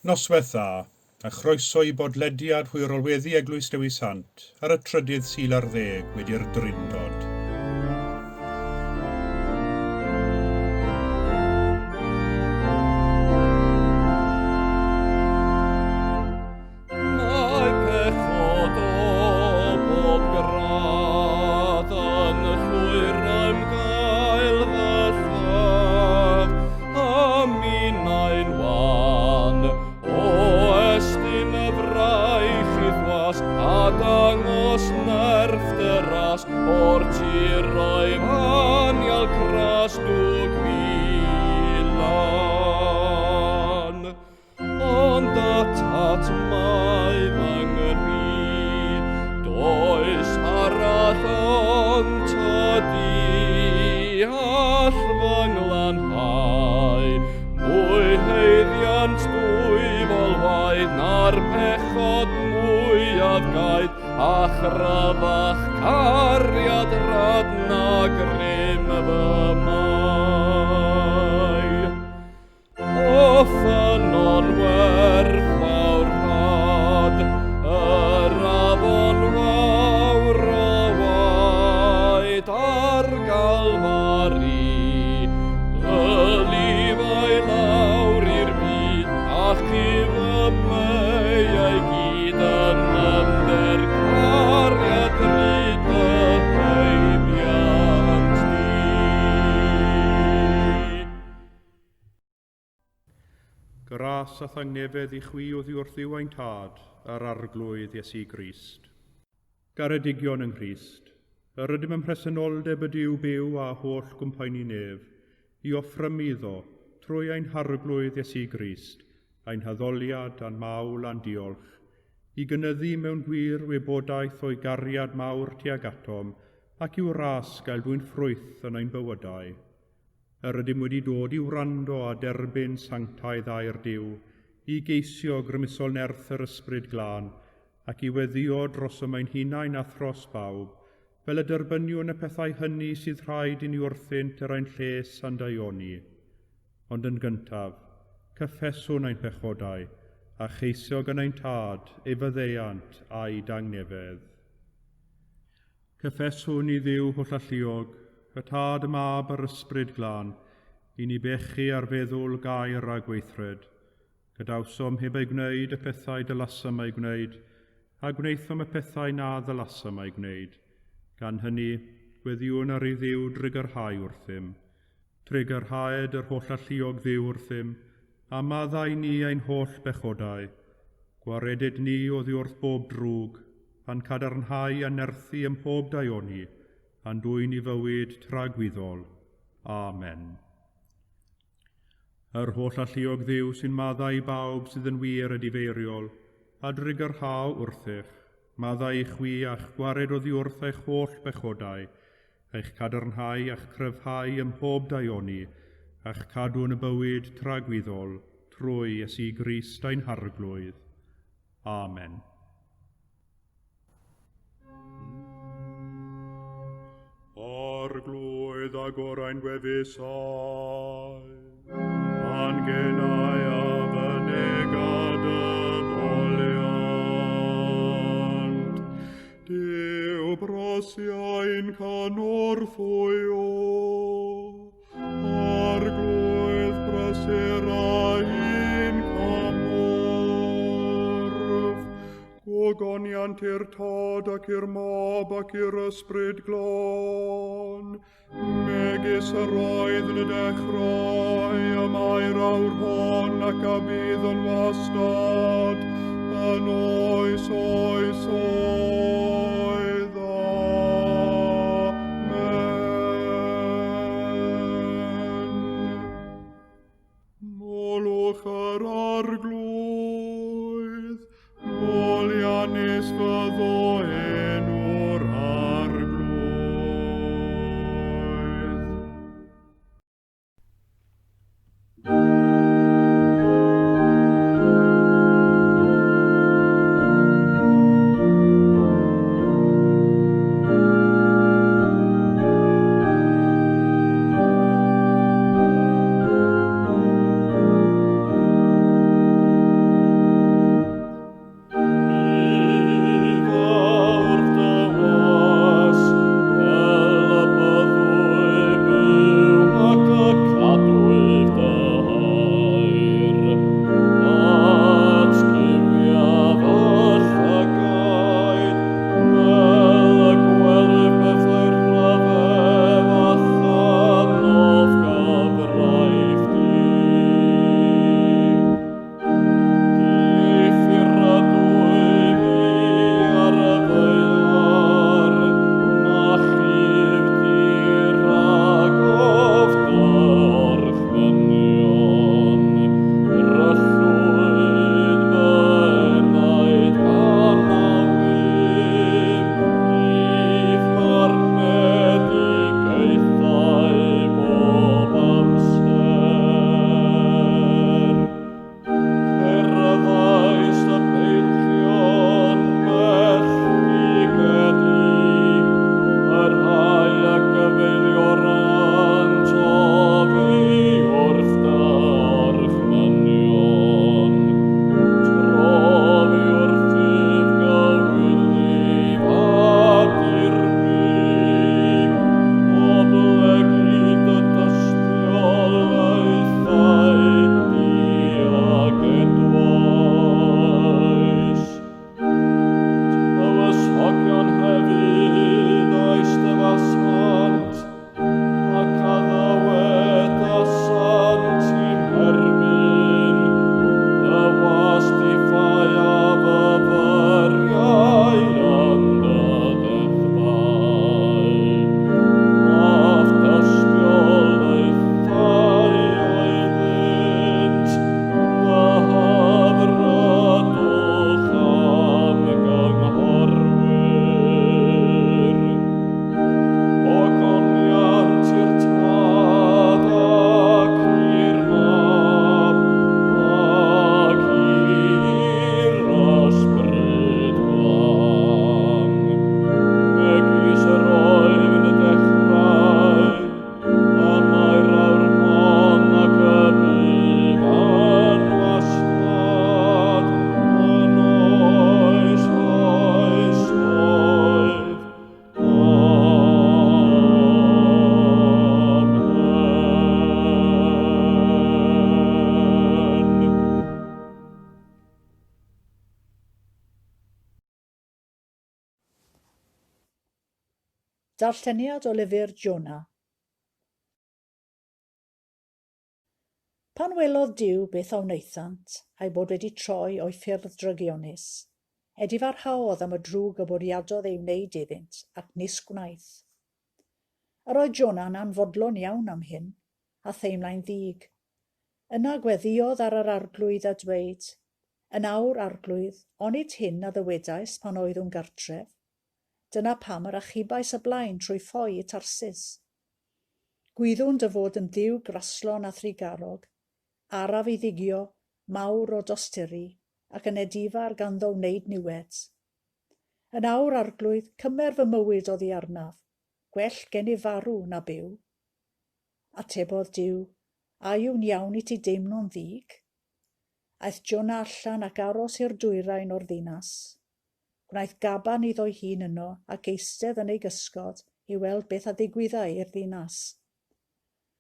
Noswaith dda, a chroeso i bodlediad hwyrol weddi Eglwys Dewi Sant ar y trydydd Sul ar ddeg wedi'r Drindod. Mae pechod o bob gradd yn llwyr ymgael fy lladd, a minnau'n wan, o estyn y fraich i'th was, a dangos nerth dy ras, o'r tiroedd anial cras dwg fi lan. Ond atat mae fy ngwri, does arall ond tydi all fy nglanhau. Mwy haeddiant dwyfol waed na'r pechod mwyaf gaeth, a chryfach cariad rhad na grym fy mai. O ffynnon werthfawr rhad, yr afon fawr o waed ar Galfari, dy lifai lawr i'r byd, achub y meiau gyd yn nyfnder cariad drud dy haeddiant di. Gras a thangnefedd i chwi oddi wrth Dduw ein Tad, a'r Arglwydd Iesu Grist. Garedigion yng Nghrist, yr ydym ym mhresenoldeb y Duw byw a holl gwmpaeni nef, i offrymu iddo, trwy ein Harglwydd Iesu Grist, ein haddoliad a'n mawl a'n diolch, i gynyddu mewn gwir wybodaeth o'i gariad mawr tuag atom, ac i'w ras gael dwyn ffrwyth yn ein bywydau. Yr ydym wedi dod i wrando a derbyn sanctaidd air Duw, i geisio grymusol nerth yr Ysbryd Glân, ac i weddïo drosom ein hunain a thros bawb, fel y derbyniwn y pethau hynny sydd rhaid i ni wrthynt er ein lles a'n daioni. Ond yn gyntaf, cyffeswn ein pechodau, a cheisio gan ein Tad ei faddeuant a'i dangnefedd. Cyffeswn i Dduw hollalluog, y Tad, y Mab a'r Ysbryd Glân, i ni bechu ar feddwl, gair a gweithred. Gadawsom heb eu gwneud y pethau dylasom eu gwneud, a gwnaethom y pethau na ddylasom eu gwneud. Gan hynny, gweddïwn ar i Dduw drugarhau wrthym. Trugarhaed yr hollalluog Dduw wrthym, a maddau ni ein holl bechodau. Gwareded ni oddi wrth bob drwg, a'n cadarnhau a nerthu ym mhob daioni, a'n dwyn i fywyd tragwyddol. Amen. Yr holl alluog Dduw sy'n maddau i bawb sydd yn wir edifeiriol, a drugarhau wrthych, maddau i chwi a'ch gwared oddi wrth eich holl bechodau, eich cadarnhau a'ch cryfhau ym mhob daioni, a'ch cadw yn y bywyd tragwyddol, trwy Iesu Grist ein Harglwydd. Amen. Arglwydd agor ein gwefusau, a'n genau a fynega dy foliant. Duw brosiau'n cynorthwyo, Arglwydd brysur ein cymorth. Gogoniant i'r Tad ac i'r Mab ac i'r Ysbryd Glân, megis yr oedd yn y dechrau, y mae'r awr hon ac a bydd yn wastad, yn oes oes oed. Amen. Molwch yr Arglwydd, moliannus fyddo enw'r Arglwydd. Darlleniad o lyfr Jona. Pan welodd Duw beth a wnaethant, a'i bod wedi troi o'i ffyrdd drygionus, edifarhaodd am y drwg y bwriadodd ei wneud iddynt, ac nis gwnaeth. Yr oedd Jona'n anfodlon iawn am hyn, a theimlai'n ddig. Yna gweddïodd ar yr Arglwydd a dweud, Yn awr, Arglwydd, onid hyn a ddywedais pan oeddwn gartref? Dyna pam yr achubais y blaen trwy ffoi i Tarsis. Gwyddwn dy fod yn Dduw graslon a thrugarog, araf i ddigio, mawr o dosturi, ac yn edifar ganddo wneud niwed. Yn awr, Arglwydd, cymer fy mywyd oddi arnaf, gwell gennyf farw na byw. Atebodd Duw, A yw'n iawn i ti deimlo'n ddig? Aeth Jona allan ac aros i'r dwyrain o'r ddinas. Gwnaeth gaban iddo'i hun yno ac eistedd yn ei gysgod i weld beth a ddigwyddai i'r ddinas.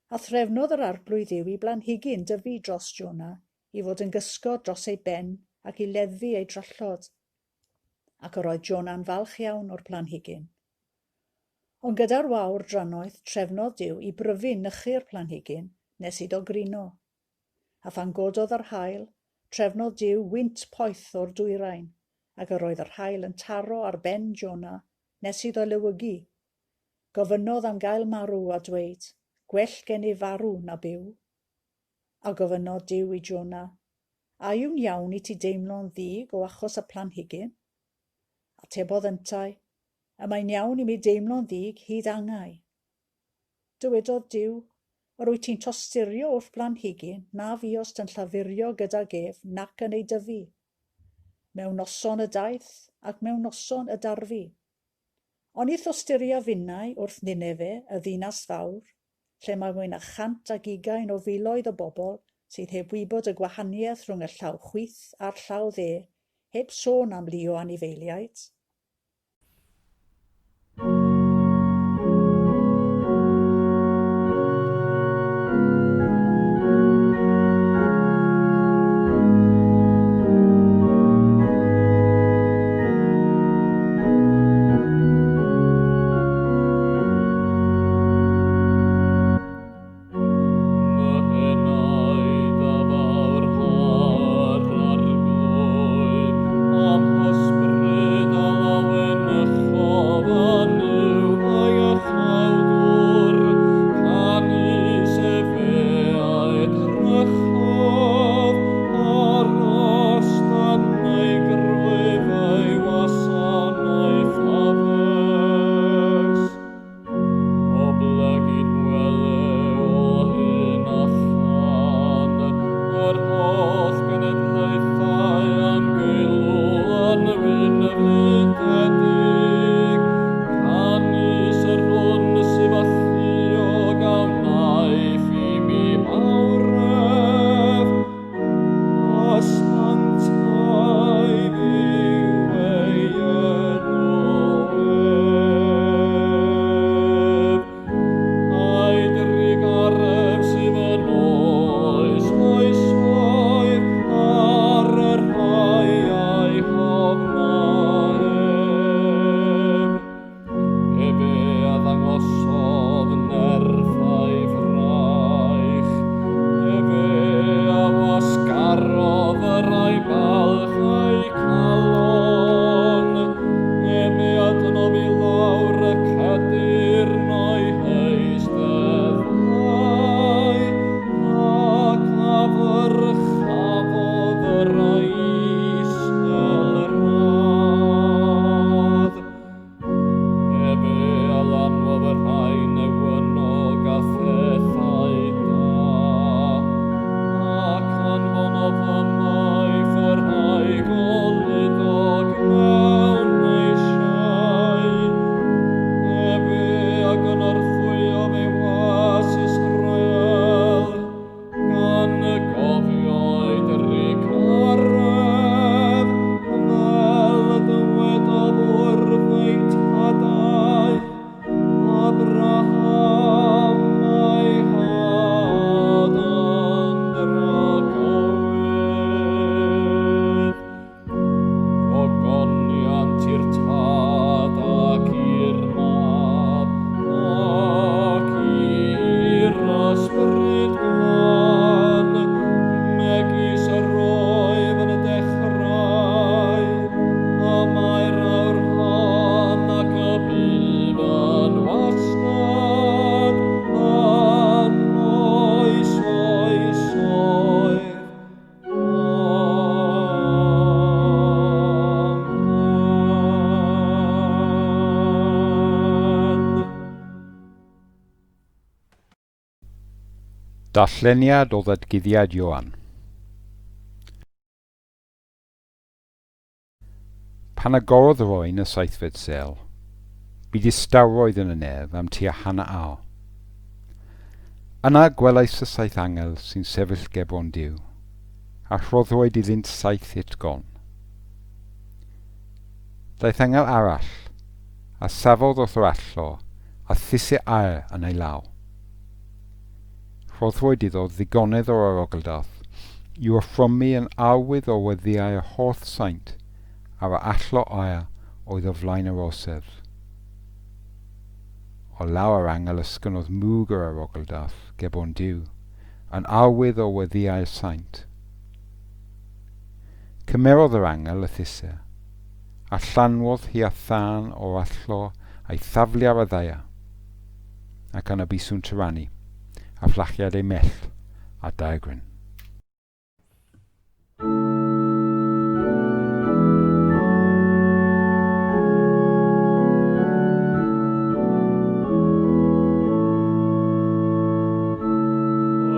A threfnodd yr Arglwydd Dduw i blanhigyn dyfu dros Jona i fod yn gysgod dros ei ben ac i leddfu ei drallod. Ac yr oedd Jona'n falch iawn o'r planhigyn. Ond gyda'r wawr drannoeth trefnodd Duw i bryfu nychu'r planhigyn nes iddo grino. A phan gododd yr haul, trefnodd Duw wynt poeth o'r dwyrain, ac yr oedd yr haul yn taro ar ben Jona nes iddo lewygu. Gofynnodd am gael marw a dweud, Gwell gennyf farw na byw. A gofynnodd Duw i Jona, A yw'n iawn i ti deimlo'n ddig o achos y planhigyn? Atebodd yntau, Y mae'n iawn i mi deimlo'n ddig hyd angau. Dywedodd Duw, Yr wyt ti'n tosturio wrth blanhigyn na fuost yn llafurio gydag ef nac yn ei dyfu. Mewn noson y daeth, ac mewn noson y darfu. Oni thosturia finnau wrth Nineve, y ddinas fawr, lle mae mwy na 120,000 o bobl sydd heb wybod y gwahaniaeth rhwng y llaw chwith a'r llaw dde, heb sôn am lu o anifeiliaid? Darlleniad o Ddatguddiad Ioan. Pan agorodd yr oen y seithfed sêl, bu distawrwydd yn y nef am tua hanner awr. Yna gwelais y saith angel sy'n sefyll gerbron Duw, a rhoddwyd iddynt saith utgorn. Daeth angel arall, a safodd wrth yr allor, a thusur aur yn ei law. Rhoddwyd iddo ddigonedd o'r arogldarth i'w offrymu yn arwydd o weddïau yr holl saint ar yr allor aur oedd o flaen yr orsedd. O law yr angel ysgynodd mwg yr arogldarth gerbron Duw, yn arwydd o weddïau'r saint. Cymerodd yr angel y thusur, a llanwodd hi â thân o'r allor a'i thaflu ar y ddaear, ac yna bu sŵn tyranu, a fflachiad ei mellt, a daeargryn.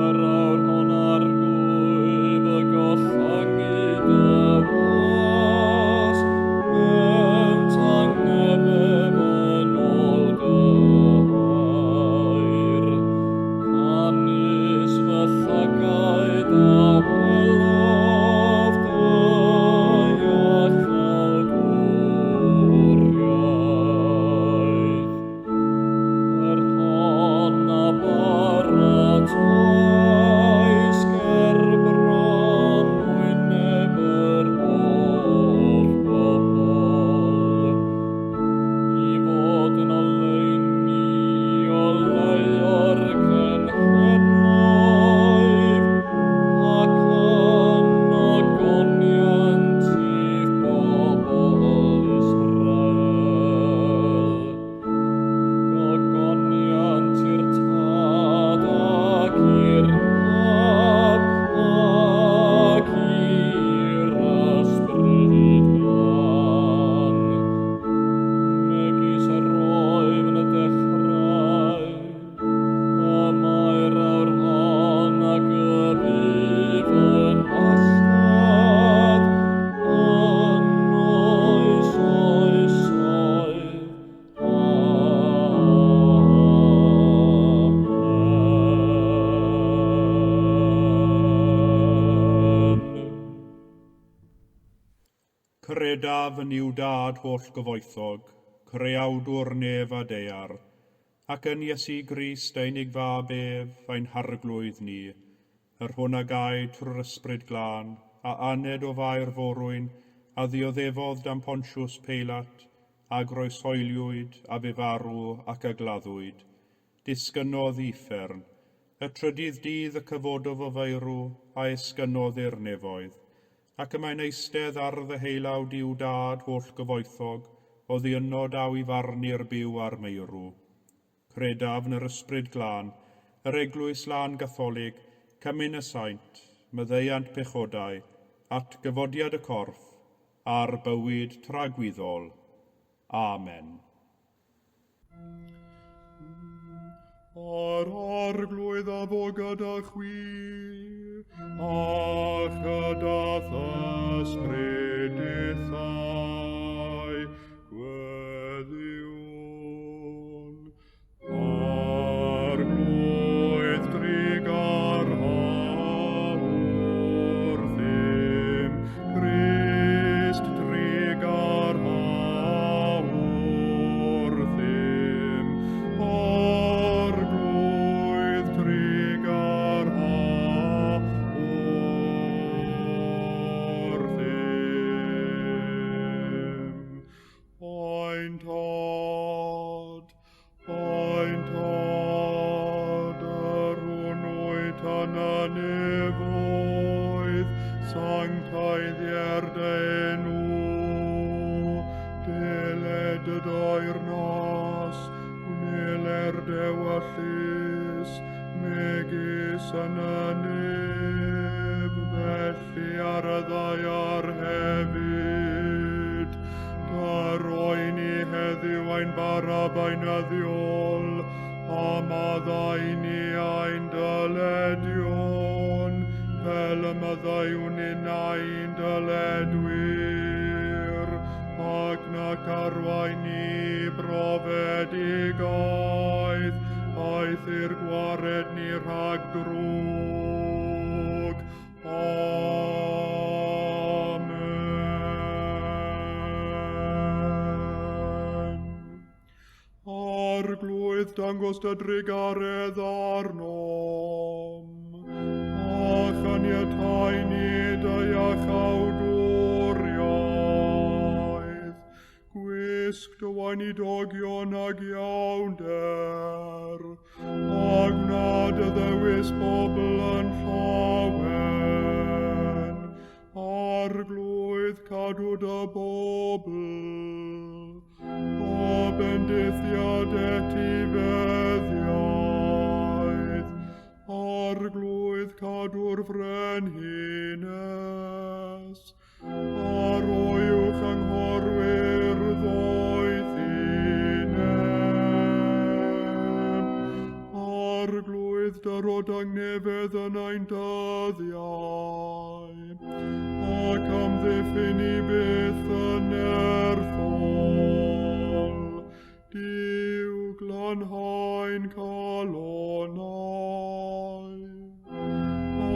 Yr awr hon Arglwydd y gollangu dy was, mewn tangnefedd yn ôl dy air. Canys fy llygaid a welodd dy iachawdwriaeth. Yr hon a baratoais gerbron wyneb yr holl bobl, i fod yn oleuni oleuo'r cenhedloedd, ac yn ogoniant i'th bobl Israel. Gogoniant i'r Tad ac i'r Mab ac i'r Ysbryd Glân, megis yr oedd yn y dechrau, y mae'r awr hon ac y bydd yn wastad, yn oes oesoedd. Amen. Credaf yn Nuw Dad holl gyfoethog, creawdwr nef a daear, ac yn Iesu Grist ei unig fab ef, ein harglwydd ni, yr hwn a gaed trwy'r Ysbryd Glân, a aned o Fair Forwyn, a ddioddefodd dan Pontius Peilat, a groeshoeliwyd, a fu farw, ac a gladdwyd. Disgynnodd i uffern. Y trydydd dydd y cyfododd o feirw, a esgynnodd i'r nefoedd. Ac y mae'n eistedd ar ddeheulaw Duw Dad holl gyfoethog, oddi yno daw i farnu'r byw a'r meirw. Credaf yn yr Ysbryd Glân, yr Eglwys Lân Gatholig, cymun y saint, maddeuant pechodau, atgyfodiad y corff, a'r bywyd tragwyddol. Amen. Yr Arglwydd a fo gyda chwi, a chyda th'ysbryd dithau. Gweddïwn. Arglwydd drugarha wrthym, Crist drugarha wrthym, Arglwydd drugarha wrthym. Ein Tad, ein Tad, yr hwn wyt yn y nefoedd, sancteiddier dy enw, deled dy deyrnas, gwneler dy ewyllys, megis yn y nef, felly ar y ddaear hefyd. Dyro i ni heddiw ein bara beunyddiol, a maddau ni ein dyledion, yw ninnau'n dyledwyr, ac nac arwain ni brofedigaeth, aeth i'r gwared ni rhag drwg. Amen. Arglwydd, dangos dy drugaredd arnom, a chaniatáu ni dy iachawdwriaeth. Gwisg dy weinidogion ag iawnder, a gwna dy ddewis bobl yn llawen. Arglwydd, cadw dy bobl, o bendithiad etifeddiaeth. Arglwydd, cadw'r frenhines, a roi uwch anghorwyr ddoethineb. Arglwydd, dyro dangnefedd yn ein dyddiau, ac amddiffyn i byth yn nerthol. Duw, glanhau'n calonnau,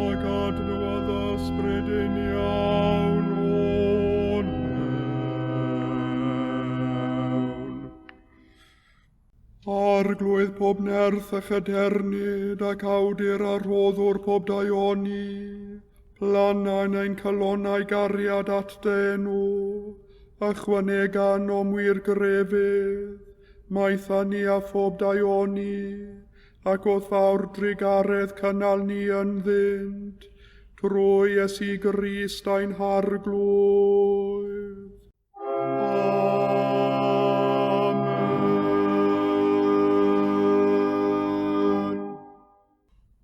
ac adnewyddu ysbryd uniawn o'n mewn. Arglwydd pob nerth a chadernid ac awdur a rhoddwr pob daioni, planau'n ein calonnau gariad at dy enw, ychwanega ynom wir grefydd, maetha ni a phob daioni, ac wrth fawr drugaredd cynnal ni ynddynt, trwy Iesu Grist ein Harglwydd. Amen.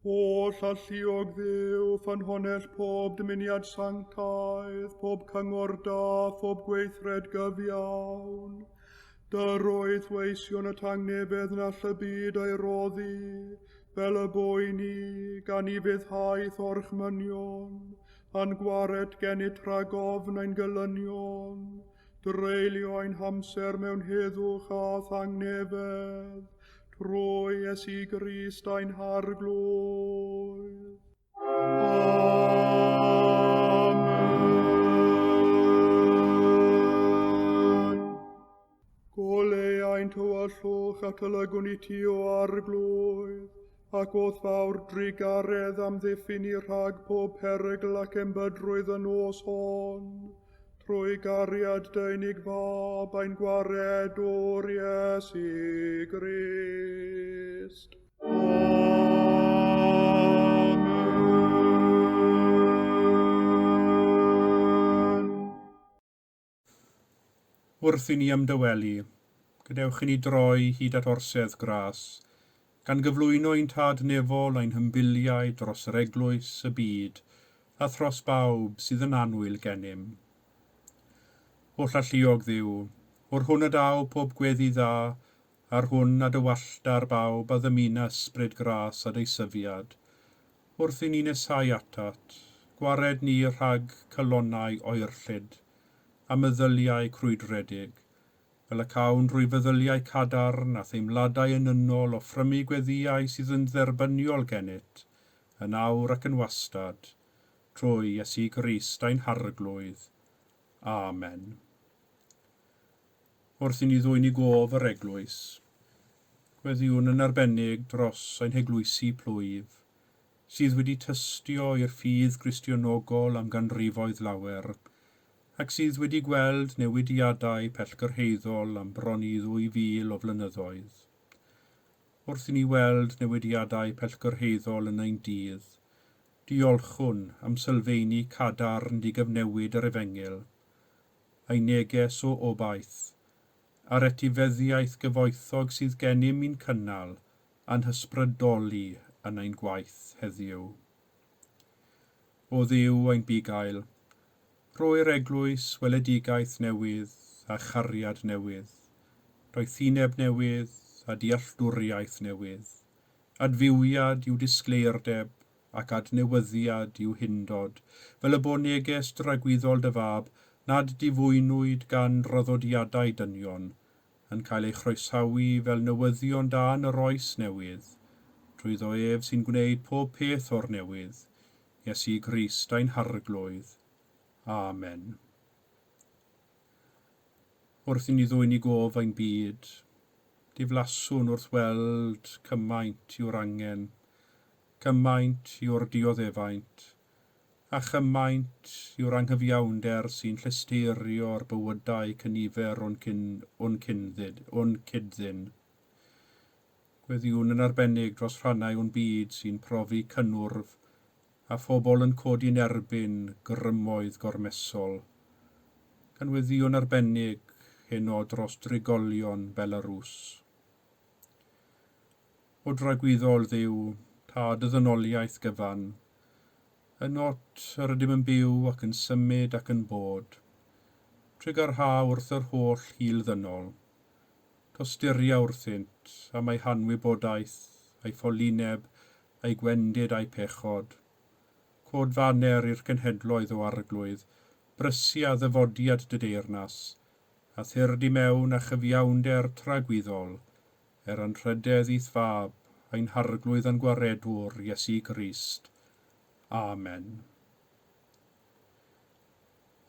Holl alluog Dduw, ffynhonnell pob dymuniad sanctaidd, pob cyngor da, phob gweithred gyfiawn, dyroedd weision y tangnefedd na all y byd ei roddi, fel y boeni, gan i fyddhaeth orchmynion, a'n gwared gennyt rhag ofn ein gelynion, dreulio ein hamser mewn heddwch a thangnefedd, trwy Iesu Grist ein Harglwydd. Amen. Goleu ein tywyllwch at y lygwn i ti o Arglwydd, ac wrth fawr drugaredd amddiffyn ni rhag pob perygl ac embydrwydd y nos hon, trwy gariad dy unig fab ein gwaredwr Iesu Grist. Amen. Wrth i ni ymdawelu, gadewch i ni droi hyd at orsedd gras, gan gyflwyno ein tad nefol ein hymbiliau dros yr eglwys, y byd, a thros bawb sydd yn annwyl gennym. Holl alluog Dduw, o'r hwn y daw pob gweddi dda, a'r hwn a dywallta ar bawb a ddymuna ysbryd gras a deisyfiad, wrth i ni nesau atat, gwared ni rhag calonnau oerllyd, a meddyliau crwydredig, fel y cawn drwy feddyliau cadarn a theimladau enynol o ffrymu gweddïau sydd yn dderbyniol gennyt, yn awr ac yn wastad, trwy Iesu Grist ein Harglwydd. Amen. Wrth i ni ddwyn i gof yr eglwys, gweddïwn yn arbennig dros ein heglwysi plwyf, sydd wedi tystio i'r ffydd Gristionogol am ganrifoedd lawer, ac sydd wedi gweld newidiadau pellgyrhaeddol am bron i 2000 o flynyddoedd. Wrth i ni weld newidiadau pellgyrhaeddol yn ein dydd, diolchwn am sylfeini cadarn digyfnewid yr efengyl, a'i neges o obaith, a'r etifeddiaeth gyfoethog sydd gennym i'n cynnal a'n hysbrydoli yn ein gwaith heddiw. O Dduw ein bugail, roi'r eglwys weledigaeth newydd a chariad newydd, doethineb newydd a dealltwriaeth newydd, adfywiad i'w disgleirdeb ac adnewyddiad i'w hundod, fel y bo neges dragwyddol dy fab, nad difwynwyd gan draddodiadau dynion, yn cael ei chroesawu fel newyddion da yn yr oes newydd, trwyddo ef sy'n gwneud pob peth o'r newydd, Iesu Grist ein Harglwydd. Amen. Wrth i ni ddwyn i gof ein byd, diflaswn wrth weld cymaint yw'r angen, cymaint yw'r dioddefaint, a chymaint yw'r anghyfiawnder sy'n llesteirio'r bywydau cynifer o'n, cyn, o'n, cynddid, o'n cyd-ddyn. Gweddïwn yn arbennig dros rhannau o'n byd sy'n profi cynnwrf a phobl yn codi'n erbyn grymoedd gormesol. Gan weddïo'n arbennig heno dros drigolion Belarus. O dragwyddol Dduw, tad y ddynoliaeth gyfan, ynot yr ydym yn byw ac yn symud ac yn bod. Trugarha wrth yr holl hil ddynol. Tosturia wrthynt am eu hanwybodaeth, eu ffolineb, eu gwendid a'u pechod. Cod faner i'r cenhedloedd o Arglwydd, brysia ddyfodiad dy deyrnas, a thyrd i mewn â chyfiawnder tragwyddol, er anrhydedd i'th fab, ein Harglwydd a'n Gwaredwr, Iesu Grist. Amen.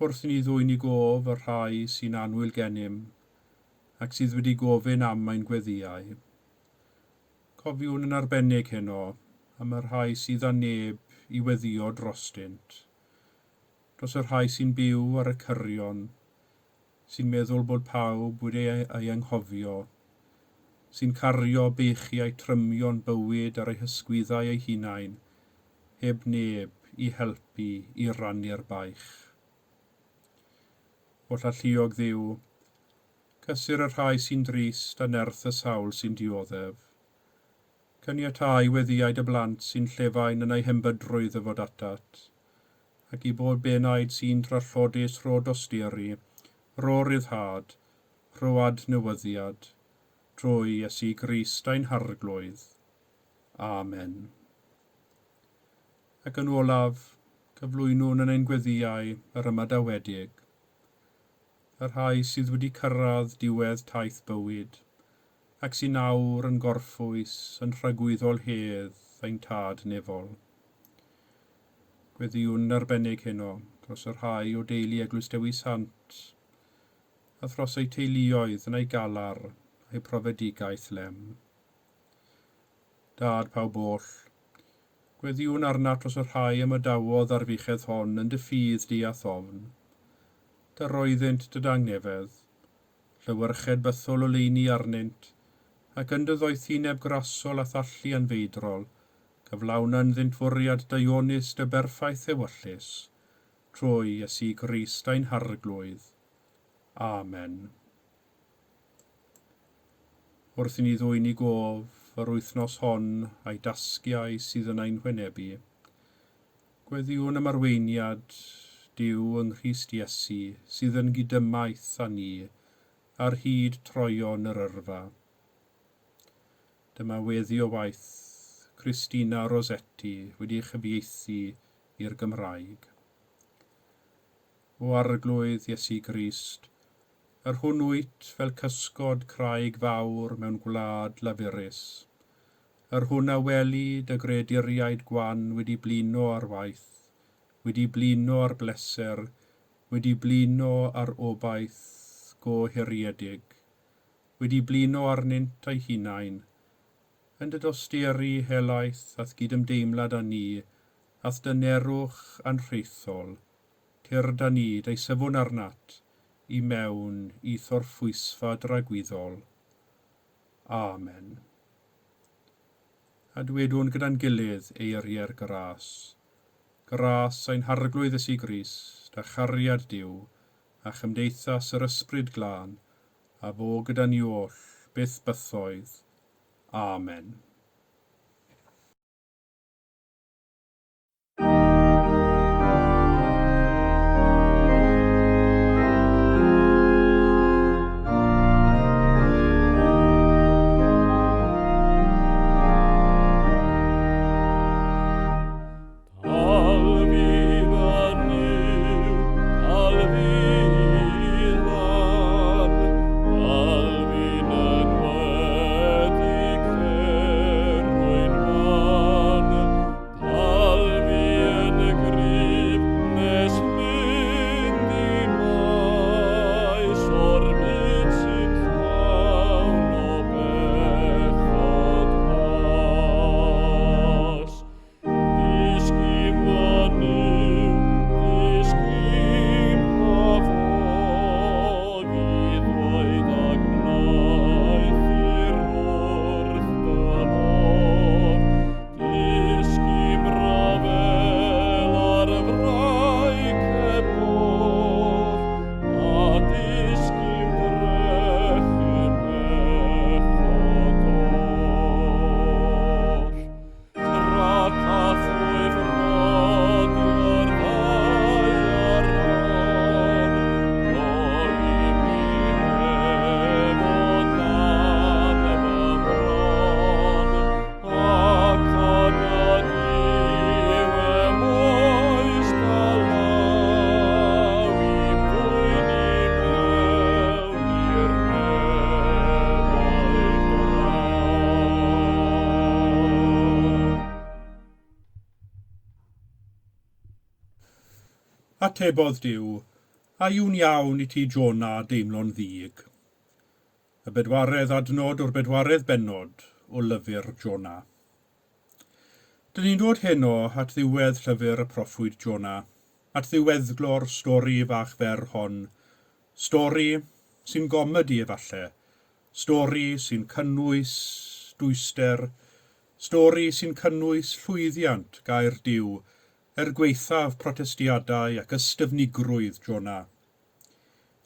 Wrth i ni ddwyn i gof y rhai sy'n annwyl gennym, ac sydd wedi gofyn am ein gweddïau. Cofiwn yn arbennig heno am y rhai sydd â neb i weddïo drostynt, dros y rhai sy'n byw ar y cyrion, sy'n meddwl bod pawb wedi ei anghofio, sy'n cario beichiau trymion bywyd ar eu hysgwyddau eu hunain, heb neb i helpu i rannu'r baich. Oll alluog Dduw, cysur y rhai sy'n drist a nerth y sawl sy'n dioddef. Caniatáu weddïau dy blant sy'n llefain yn eu hembydrwydd ddyfod atat, ac i bob enaid sy'n drallodus rho dosturi, rho ryddhad, rho adnewyddiad, drwy Iesu Grist ein Harglwydd. Amen. Ac yn olaf, cyflwynwn yn ein gweddïau yr ymadawedig, y rhai sydd wedi cyrraedd diwedd taith bywyd, ac sy'n nawr yn gorffwys yn rhagwyddol hedd ein tad nefol. Gweddïwn yn arbennig heno dros y rhai o deulu Eglwys Dewi Sant, a thros eu teuluoedd yn eu galar a'u profedigaeth lem. Dad pawb oll, gweddïwn arnat dros y rhai ymadawodd ar fuchedd hon yn dy ffydd di a thofn. Dyroeddynt dy dangnefedd, llewyrched bythol oleuni arnynt, ac yn dy ddoethineb grasol a thallu anfeidrol, cyflawna ynddynt fwriad daionus dy berffaith ewyllys, trwy Iesu Grist ein Harglwydd. Amen. Wrth i ni ddwyn i gof yr wythnos hon a'i dasgiau sydd yn ein hwynebu, gweddïwn am arweiniad Duw yng Nghrist Iesu sydd yn gydymaith â ni ar hyd troeon yr yrfa. Dyma weddi o waith Christina Rossetti wedi ei chyfieithu i'r Gymraeg. O Arglwydd Iesu Grist, yr hwn wyt fel cysgod craig fawr mewn gwlad lafurus, yr hwn a weli dy greaduriaid gwan wedi blino ar waith, wedi blino ar bleser, wedi blino ar obaith gohiriedig, wedi blino arnynt eu hunain, yn dy dosturi helaeth a'th gydymdeimlad â ni, a'th dynerwch anrhaethol, tyrd â ni, deisyfwn arnat, i mewn i thorffwysfa dragwyddol. Amen. A dwedwn gyda'n gilydd eiriau'r gras. Gras ein Harglwydd Iesu Grist, a chariad Duw, a chymdeithas yr Ysbryd Glân, a fo gyda ni oll, byth bythoedd. Amen. Atebodd Duw, A yw'n iawn i ti, Jona, deimlo'n ddig? Y bedwaredd adnod o'r bedwaredd bennod o lyfr Jona. Dyn ni'n dod heno at ddiwedd llyfr y proffwyd Jona, at ddiweddglo'r stori fach fer hon. Stori sy'n gomedi efalle, stori sy'n cynnwys dwyster, stori sy'n cynnwys llwyddiant gair Duw er gwaethaf protestiadau ac ystyfnigrwydd Jona.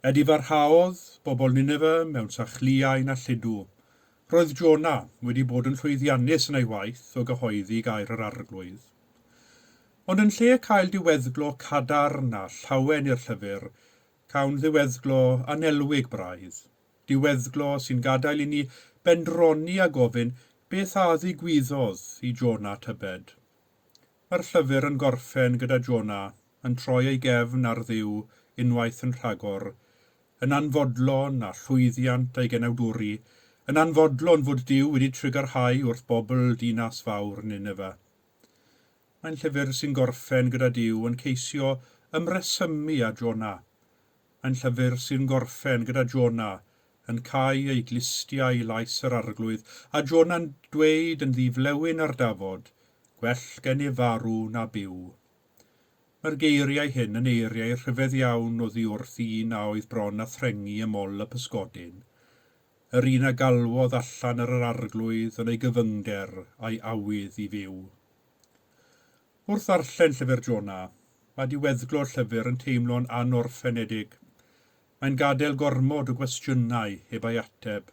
Edifarhaodd bobl Nineve mewn sachliain a lludw. Roedd Jona wedi bod yn llwyddiannus yn ei waith o gyhoeddi gair yr Arglwydd. Ond yn lle cael diweddglo cadarn a llawen i'r llyfr, cawn ddiweddglo annelwig braidd. Diweddglo sy'n gadael i ni bendroni a gofyn beth a ddigwyddodd i Jona tybed. Mae'r llyfr yn gorffen gyda Jona yn troi ei gefn ar Dduw unwaith yn rhagor, yn anfodlon â llwyddiant ei genawdwri, yn anfodlon fod Duw wedi trugarhau wrth bobl dinas fawr Nineve. Mae'n llyfr sy'n gorffen gyda Duw yn ceisio ymresymu â Jona. Mae'n llyfr sy'n gorffen gyda Jona yn cau ei glustiau i lais yr Arglwydd, a Jona'n dweud yn ddi-flewyn ar dafod, Gwell gennyf farw na byw. Mae'r geiriau hyn yn eiriau rhyfedd iawn oddi wrth un a oedd bron â threngi ym mol y pysgodyn, yr un a galwodd allan ar yr Arglwydd yn ei gyfyngder a'i awydd i fyw. Wrth ddarllen llyfr Jona, mae diweddglo'r llyfr yn teimlo'n anorffenedig. Mae'n gadael gormod o gwestiynau heb ei ateb.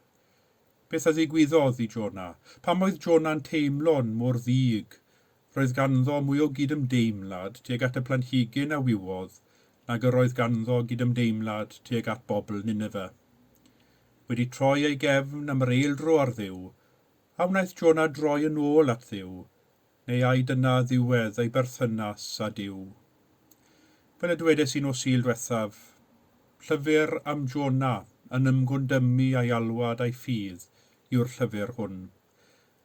Beth a ddigwyddodd i Jona? Pam oedd Jona'n teimlo'n mor ddig? Roedd ganddo mwy o gydymdeimlad tuag at y planhigyn a wywodd nag yr oedd ganddo gydymdeimlad tuag at bobl Nineve. Wedi troi ei gefn am yr eildro ar Dduw, a wnaeth Jona droi yn ôl at Dduw, neu ai dyna ddiwedd ei berthynas â Duw? Fel y dwedes i nos Sul dwethaf, llyfr am Jona yn ymgondymu a'i alwad a'i ffydd yw'r llyfr hwn.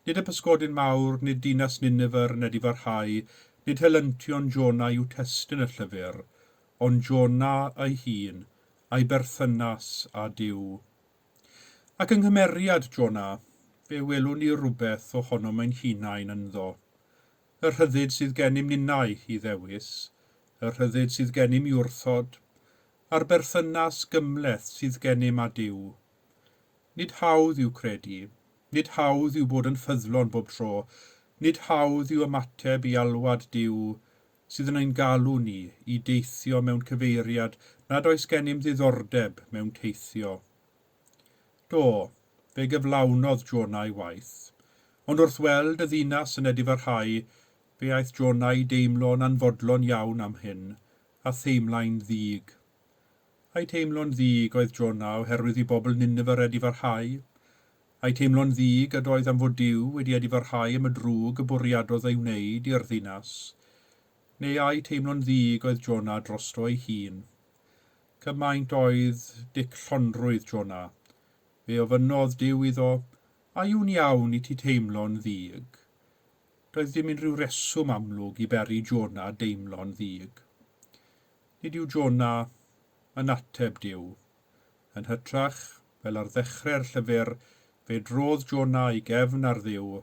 Nid y pysgodyn mawr, nid dinas Nineveh yn edifarhau, nid helyntion Jona yw testun y llyfr, ond Jona ei hun, a'i berthynas â Duw. Ac yng nghymeriad Jona, fe welwn ni rywbeth ohonom ein hunain ynddo. Y rhyddid sydd gennym ninnau i ddewis, y rhyddid sydd gennym i wrthod, a'r berthynas gymhleth sydd gennym â Duw. Nid hawdd yw credu, nid hawdd yw bod yn ffyddlon bob tro, nid hawdd yw ymateb i alwad Duw sydd yn ein galw ni i deithio mewn cyfeiriad nad oes gennym ddiddordeb mewn teithio. Do, fe gyflawnodd Jona ei waith. Ond wrth weld y ddinas yn edifarhau, fe aeth Jona i deimlo'n anfodlon iawn am hyn, a theimlai'n ddig. Ai teimlo'n ddig oedd Jona oherwydd i bobl Nineveh edifarhau? Ai teimlo'n ddig ydoedd am fod Duw wedi edifarhau am y drwg y bwriadodd ei wneud i'r ddinas? Neu ai teimlo'n ddig oedd Jona drosto ei hun? Cymaint oedd dicllonrwydd Jona. Fe ofynnodd Duw iddo, A yw'n iawn i ti teimlo'n ddig? Doedd dim unrhyw reswm amlwg i beri Jona deimlo'n ddig. Nid yw Jona yn ateb Duw. Yn hytrach, fel ar ddechrau'r llyfr, fe drodd Jona ei gefn ar Dduw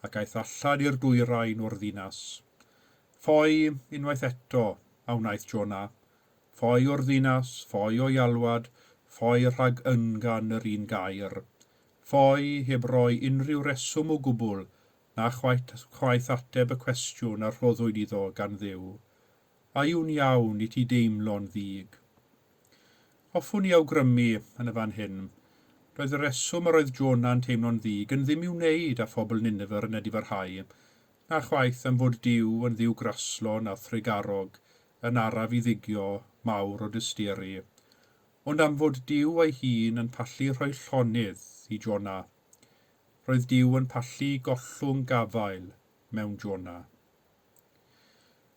ac aeth allan i'r dwyrain o'r ddinas. Ffoi unwaith eto a wnaeth Jona. Ffoi o'r ddinas, ffoi o'i alwad, ffoi rhag yngan yr un gair. Ffoi heb roi unrhyw reswm o gwbl na chwaith chwaith ateb y cwestiwn a rhoddwyd iddo gan Dduw. A yw'n iawn i ti deimlo'n ddig? Hoffwn i awgrymu yn y fan hyn, doedd y rheswm yr oedd Jona'n teimlo'n ddig yn ddim i'w wneud â phobl Nineveh yn edifarhau, na chwaith am fod Duw yn Dduw graslon a thrugarog, yn araf i ddigio, mawr o dosturi, ond am fod Duw ei hun yn pallu rhoi llonydd i Jona. Roedd Duw yn pallu gollwng gafael mewn Jona.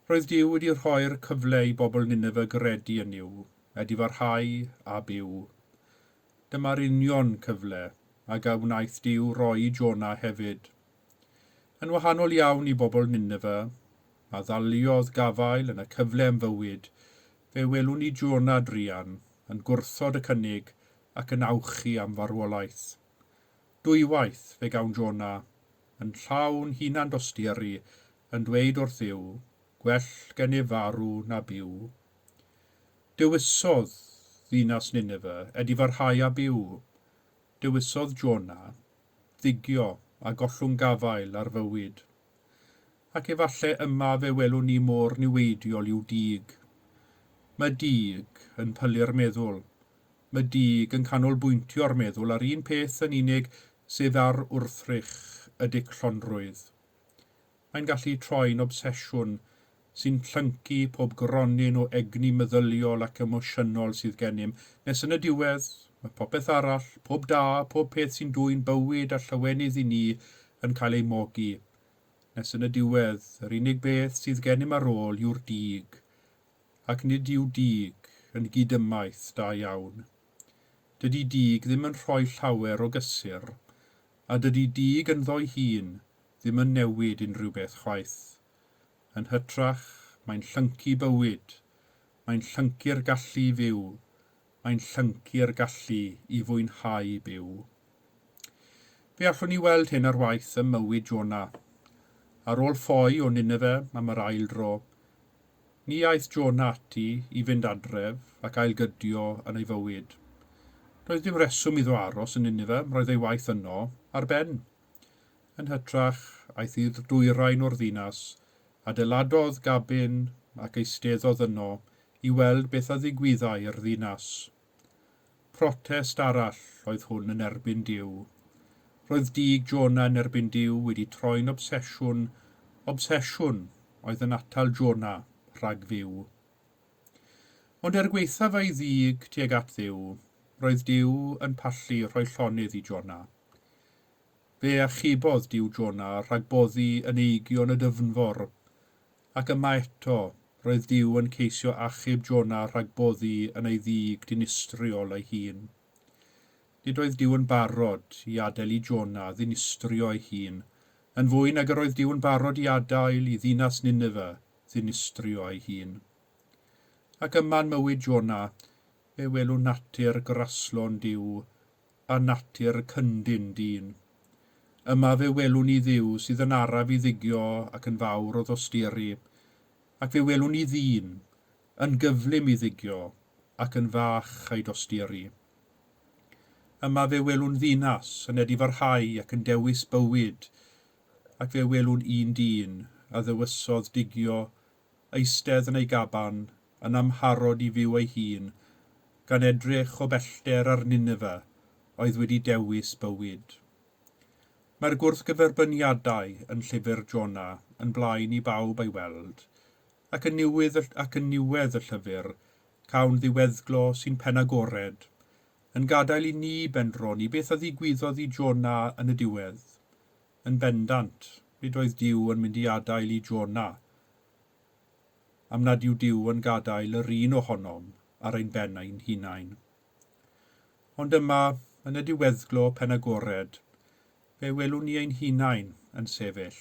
Roedd Duw wedi rhoi'r cyfle i bobl Nineveh gredu yn Nuw, edifarhau a byw. Dyma'r union cyfle ag a wnaeth Duw roi i Jona hefyd. Yn wahanol iawn i bobl Nineveh, a ddaliodd gafael yn y cyfle am fywyd, Fe welwn ni Jonah druan yn gwrthod y cynnig ac yn awchu am farwolaeth. Dwywaith fe gawn Jonah yn llawn hunan dosturi yn dweud wrth Dduw, gwell gennyf farw na byw. Dewisodd ddinas Nineveh edifarhau a byw. Dewisodd Jonah ddigio a gollwng gafael ar fywyd. Ac efallai yma fe welwn ni mor niweidiol yw dig. Mae dig yn pylu'r meddwl. Mae dig yn canolbwyntio'r meddwl ar un peth yn unig, sef ar wrthrych y dicllonrwydd. Mae'n gallu troi'n obsesiwn sy'n llyncu pob gronyn o egni meddyliol ac emosiynol sydd gennym, nes yn y diwedd, mae popeth arall, pob da, pob peth sy'n dwyn bywyd a llawenydd i ni yn cael ei mogi. Nes yn y diwedd, yr unig beth sydd gennym ar ôl yw'r dig, ac nid yw dig yn gydymaith da iawn. Dydy dig ddim yn rhoi llawer o gysur, a dydy dig ynddo'i hun ddim yn newid unrhyw beth chwaith. Yn hytrach, mae'n llyncu bywyd, mae'n llyncu'r gallu i fyw, mae'n llyncu'r gallu i fwynhau byw. Fe allwn ni weld hyn ar waith ym mywyd Jonah. Ar ôl ffoi o Nineveh am yr ail dro, ni aeth Jonah ati i fynd adref ac ailgydio yn ei fywyd. Doedd dim reswm iddo aros yn Nineveh, roedd ei waith yno ar ben. Yn hytrach, aeth i'r dwyrain o'r ddinas, adeiladodd gabin ac eisteddodd yno i weld beth a ddigwyddai i'r ddinas. Protest arall oedd hwn yn erbyn Duw. Roedd dig Jonah yn erbyn Duw wedi troi'n obsesiwn, obsesiwn oedd yn atal Jonah rhag fyw. Ond er gwaethaf ei ddig tuag at Dduw, roedd Duw yn pallu rhoi llonydd i Jonah. Fe achubodd Duw Jonah rhag boddi yn eigion y dyfnfor, ac yma eto roedd Duw yn ceisio achub Jonah rhag boddi yn ei ddig dinistriol ei hun. Nid oedd Duw yn barod i adael i Jonah ddinistrio ei hun, yn fwy nag yr oedd Duw yn barod i adael i ddinas Nineveh ddinistrio ei hun. Ac yma'n mywyd Jonah, fe welwn natur graslon Duw a natur cyndyn dyn. Yma fe welwn ni Dduw sydd yn araf i ddigio ac yn fawr o ddosturi, ac fe welwn ni ddyn yn gyflym i ddigio ac yn fach ei dosturi. Yma fe welwn ddinas yn edifarhau ac yn dewis bywyd, ac fe welwn un dyn a ddewisodd digio eistedd yn ei gaban yn amharod i fyw ei hun, gan edrych o bellter ar Nineveh oedd wedi dewis bywyd. Mae'r gwrthgyferbyniadau yn llyfr Jonah yn blaen i bawb ei weld, ac yn niwedd y llyfr cawn ddiweddglo sy'n penagored, yn gadael i ni bendroni beth a ddigwyddodd i Jonah yn y diwedd. Yn bendant, nid oedd Duw yn mynd i adael i Jonah, am nad yw Duw yn gadael yr un ohonom ar ein ben ein hunain. Ond yma, yn y diweddglo penagored, fe welwn ni ein hunain yn sefyll.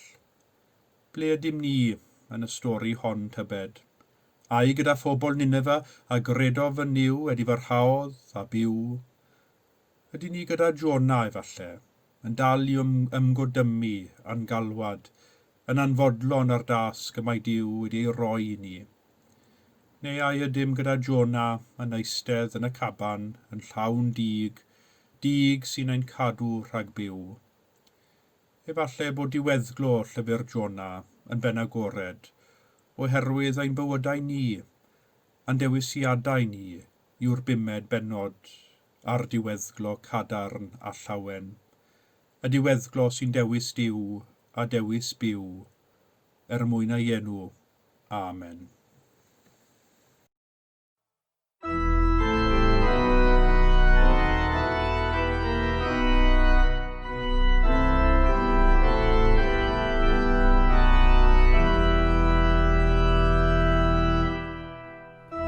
Ble ydym ni yn y stori hon tybed? Ai gyda phobl Nineveh a gredodd yn Nuw edifarhaodd a byw? Ydy ni gyda Jonah efallai, yn dal i ymgodymu a'n galwad, yn anfodlon ar dasg y mae Duw wedi ei roi i ni? Neu ai ydym gyda Jonah yn eistedd yn y caban, yn llawn dig, dig sy'n ein cadw rhag byw? Efallai bod diweddglo llyfr Jonah yn benagored, oherwydd ein bywydau ni, a'n dewisiadau ni yw'r bumed bennod a'r diweddglo cadarn a llawen. Y diweddglo sy'n dewis Duw a dewis byw, er mwyn ei enw. Amen.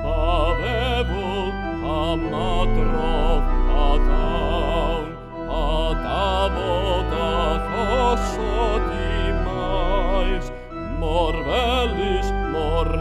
Pa feddwl, pa madrodd, pa ddawn, pa dafod a chosod i maes, mor felys, mor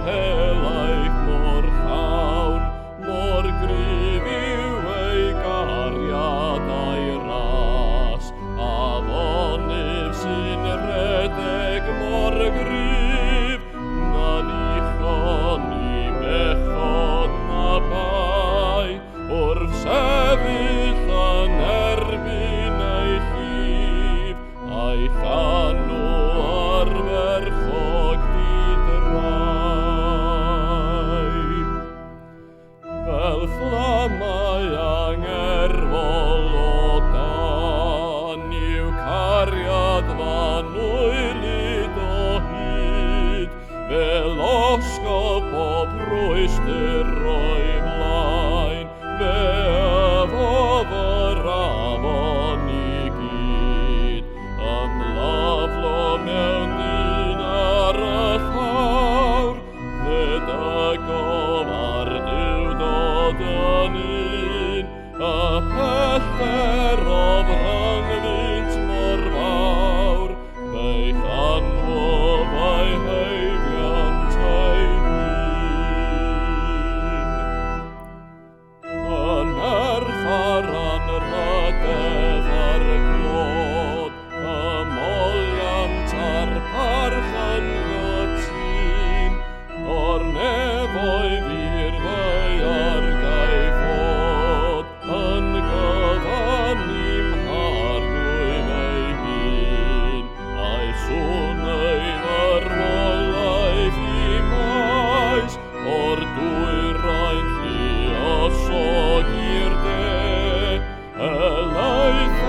rhwystr o'i flaen, fe yfodd yr afon i gyd, ymlaflo mewn dyn ar y llawr, fe dygodd ar Duwdod yn un, y pellter oedd rhyngddynt mor fawr, fe'i llanwodd a'i heifiant ei hun. Y nerth a'r anrhydedd a'r clod, y moliant a'r parch yn gytûn, o'r nefoedd i'r ddaear gaiff fod, yn gyfan i'm Harglwydd ei hun, a'i sŵn ei farwolaeth i maes, o'r dwyrain lluosog i'r de, helaeth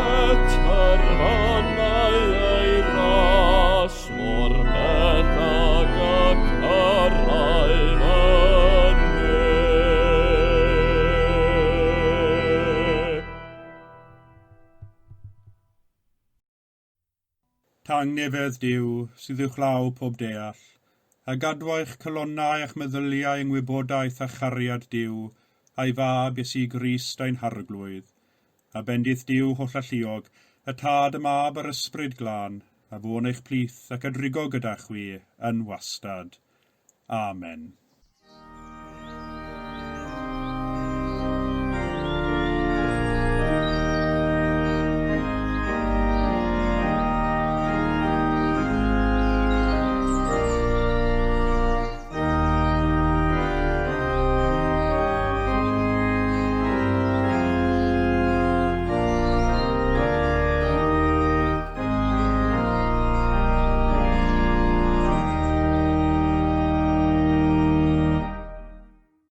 terfynau ei ras, mor bell ag y cyrraedd y ne. Tangnefedd Duw, sydd uwchlaw pob deall, a gadwa eich calonnau a'ch meddyliau yng ngwybodaeth a chariad Duw, a'i fab Iesu Grist ein Harglwydd. A bendith Duw hollalluog, y Tad, y Mab a'r Ysbryd Glân, a fo'n eich plith ac a drigo gyda chwi yn wastad. Amen.